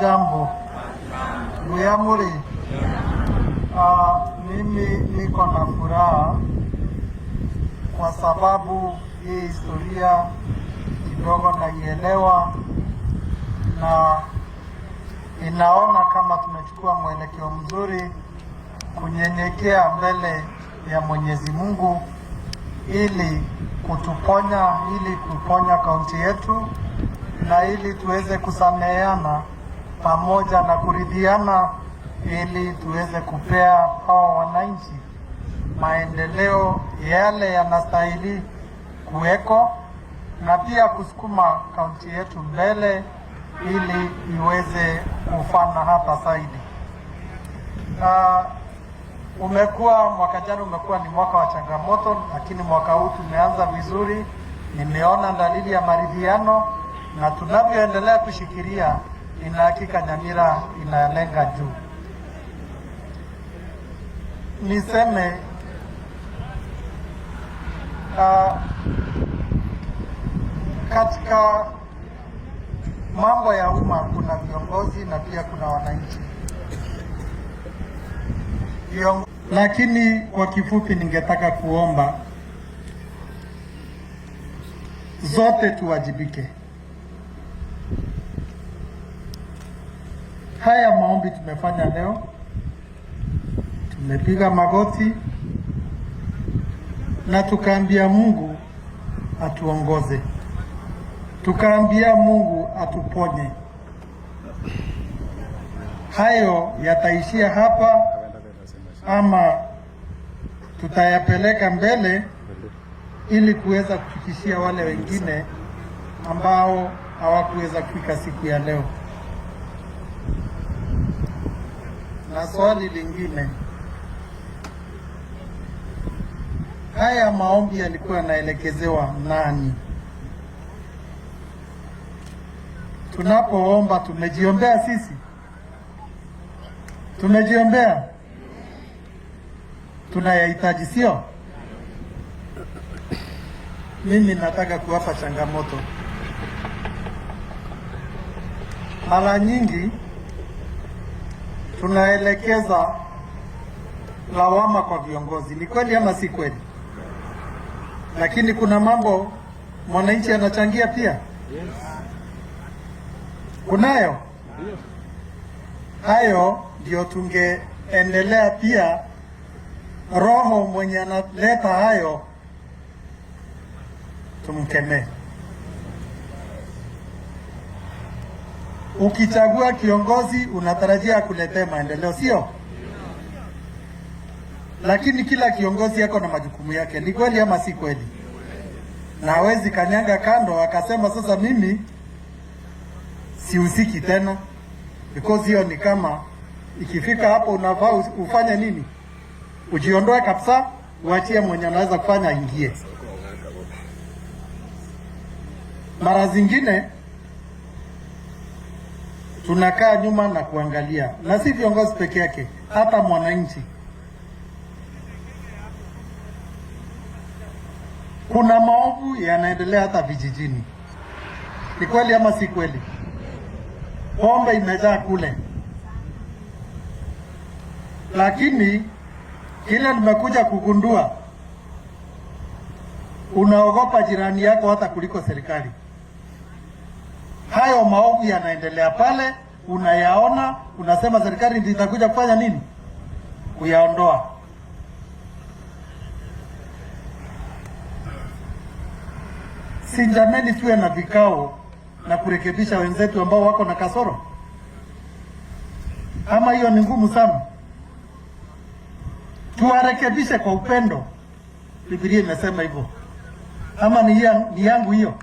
Jambo Muyamuri. Mimi niko na furaha kwa sababu hii historia kidogo naielewa na inaona kama tumechukua mwelekeo mzuri kunyenyekea mbele ya Mwenyezi Mungu ili kutuponya, ili kuponya kaunti yetu na ili tuweze kusameheana pamoja na kuridhiana ili tuweze kupea hawa wananchi maendeleo yale yanastahili kuweko na pia kusukuma kaunti yetu mbele ili iweze kufana hata zaidi. Umekuwa mwaka jana umekuwa ni mwaka wa changamoto, lakini mwaka huu tumeanza vizuri. Nimeona dalili ya maridhiano na tunavyoendelea kushikilia, ina hakika Nyamira inalenga juu. Niseme katika mambo ya umma kuna viongozi na pia kuna wananchi. Lakini kwa kifupi, ningetaka kuomba zote tuwajibike. Haya maombi tumefanya leo, tumepiga magoti na tukaambia Mungu atuongoze, tukaambia Mungu atuponye. Hayo yataishia hapa ama tutayapeleka mbele ili kuweza kufikishia wale wengine ambao hawakuweza kufika siku ya leo. Na swali lingine, haya maombi yalikuwa yanaelekezewa nani? Tunapoomba tumejiombea sisi? Tumejiombea? Tunayahitaji, sio? Mimi nataka kuwapa changamoto. Mara nyingi tunaelekeza lawama kwa viongozi, ni kweli ama si kweli? Lakini kuna mambo mwananchi anachangia pia. Kunayo hayo, ndio tungeendelea pia. Roho mwenye analeta hayo tumkemee. Ukichagua kiongozi unatarajia akuletee maendeleo, sio? Lakini kila kiongozi yako na majukumu yake, ni kweli ama si kweli? Na hawezi kanyanga kando akasema sasa mimi sihusiki tena, because hiyo ni kama ikifika hapo unafaa ufanye nini? Ujiondoe kabisa, uachie mwenye anaweza kufanya aingie. Mara zingine tunakaa nyuma na kuangalia, na si viongozi peke yake, hata mwananchi. Kuna maovu yanaendelea hata vijijini. Ni kweli ama si kweli? Pombe imejaa kule, lakini kile nimekuja kugundua, unaogopa jirani yako hata kuliko serikali. Hayo maovu yanaendelea pale, unayaona, unasema serikali ndiyo itakuja kufanya nini? Kuyaondoa. Si jameni, tuwe na vikao na kurekebisha wenzetu ambao wako na kasoro, ama hiyo ni ngumu sana? Tuwarekebishe kwa upendo, Biblia imesema hivyo. Ama ni yangu hiyo?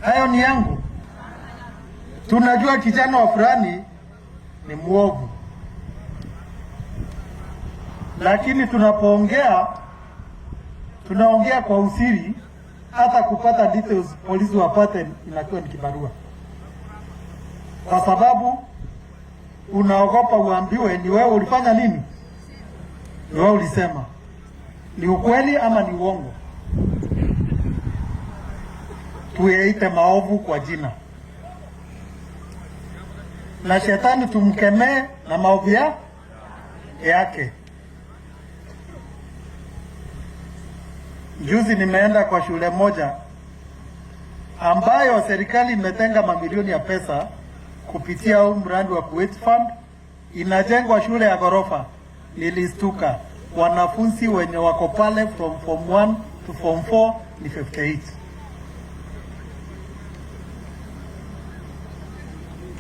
Hayo ni yangu. Tunajua kijana wa fulani ni mwovu, lakini tunapoongea tunaongea kwa usiri, hata kupata details polisi wapate inakuwa ni kibarua, kwa sababu unaogopa uambiwe ni wewe ulifanya nini, ni wewe ulisema. Ni ukweli ama ni uongo? Tuyaite maovu kwa jina. Na shetani tumkemee na maovu yake. Juzi nimeenda kwa shule moja ambayo serikali imetenga mamilioni ya pesa kupitia huu mradi wa Kuwait Fund, inajengwa shule ya ghorofa. Nilistuka, wanafunzi wenye wako pale from form 1 to form 4 ni 58.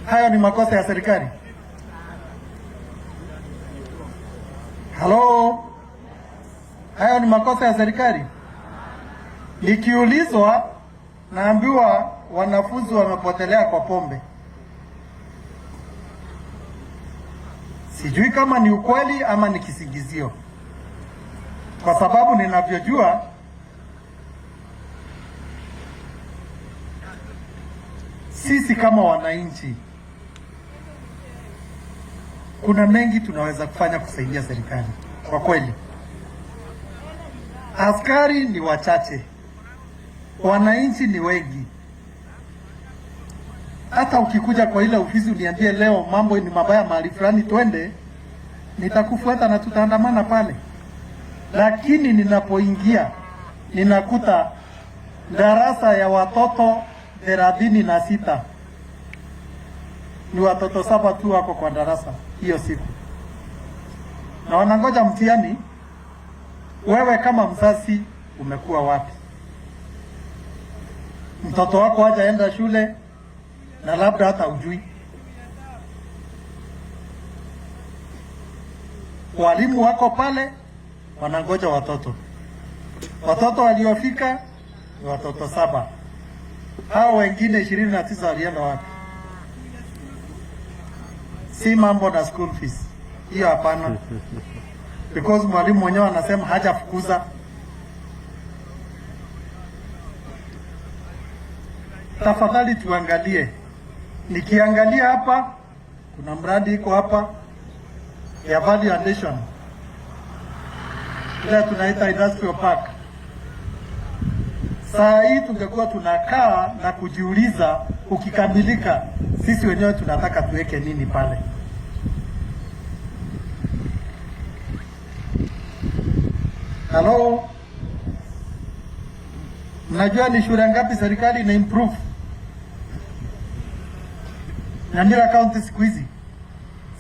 Hayo ni makosa ya serikali? Halo, hayo ni makosa ya serikali? Nikiulizwa naambiwa wanafunzi wamepotelea kwa pombe. Sijui kama ni ukweli ama ni kisingizio, kwa sababu ninavyojua sisi kama wananchi kuna mengi tunaweza kufanya kusaidia serikali. Kwa kweli, askari ni wachache, wananchi ni wengi. Hata ukikuja kwa ile ofisi uniambie leo mambo ni mabaya mahali fulani, twende, nitakufuata na tutaandamana pale. Lakini ninapoingia ninakuta darasa ya watoto 36 ni watoto 7 tu wako kwa darasa hiyo siku, na wanangoja mtihani. Wewe kama mzazi umekuwa wapi? Mtoto wako hajaenda shule na labda hata ujui. Walimu wako pale wanangoja watoto. Watoto waliofika ni watoto 7, hao wengine 29 walienda wapi? Si mambo na school fees hiyo, hapana. Because mwalimu mwenyewe anasema hajafukuza. Tafadhali tuangalie. Nikiangalia hapa kuna mradi iko hapa ya value addition, ile tunaita industrial park. Saa hii tungekuwa tunakaa na kujiuliza, ukikamilika sisi wenyewe tunataka tuweke nini pale? Hello? Mnajua ni shule ngapi serikali ina improve Nyamira County siku hizi?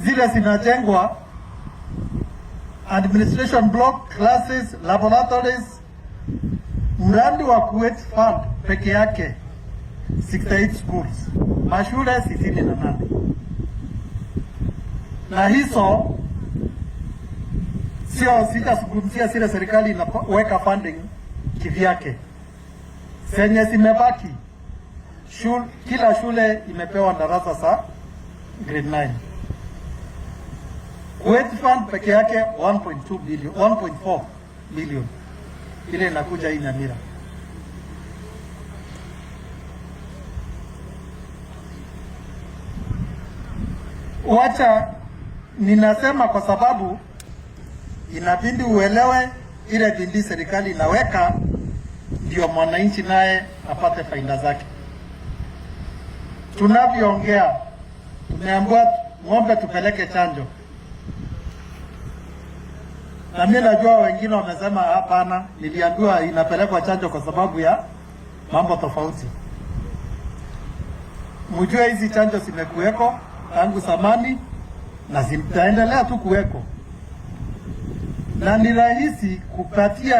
Zile zinajengwa administration block, classes, laboratories. Mradi wa Kuwait Fund peke yake 68 schools, mashule 68, na hizo sio, sitazungumzia zile serikali inaweka funding kivyake. Zenye zimebaki kila shule imepewa darasa za grade 9. Kuwait Fund peke yake 1.2 billion, 1.4 billion ile inakuja hii Nyamira. Wacha ninasema kwa sababu inabidi uelewe ile bidii serikali inaweka ndio mwananchi naye apate faida zake. Tunavyoongea tumeambiwa ng'ombe tupeleke chanjo, na mimi najua wengine wamesema hapana, niliambiwa inapelekwa chanjo kwa sababu ya mambo tofauti. Mjue hizi chanjo zimekuweko tangu zamani na zitaendelea tu kuweko, na ni rahisi kupatia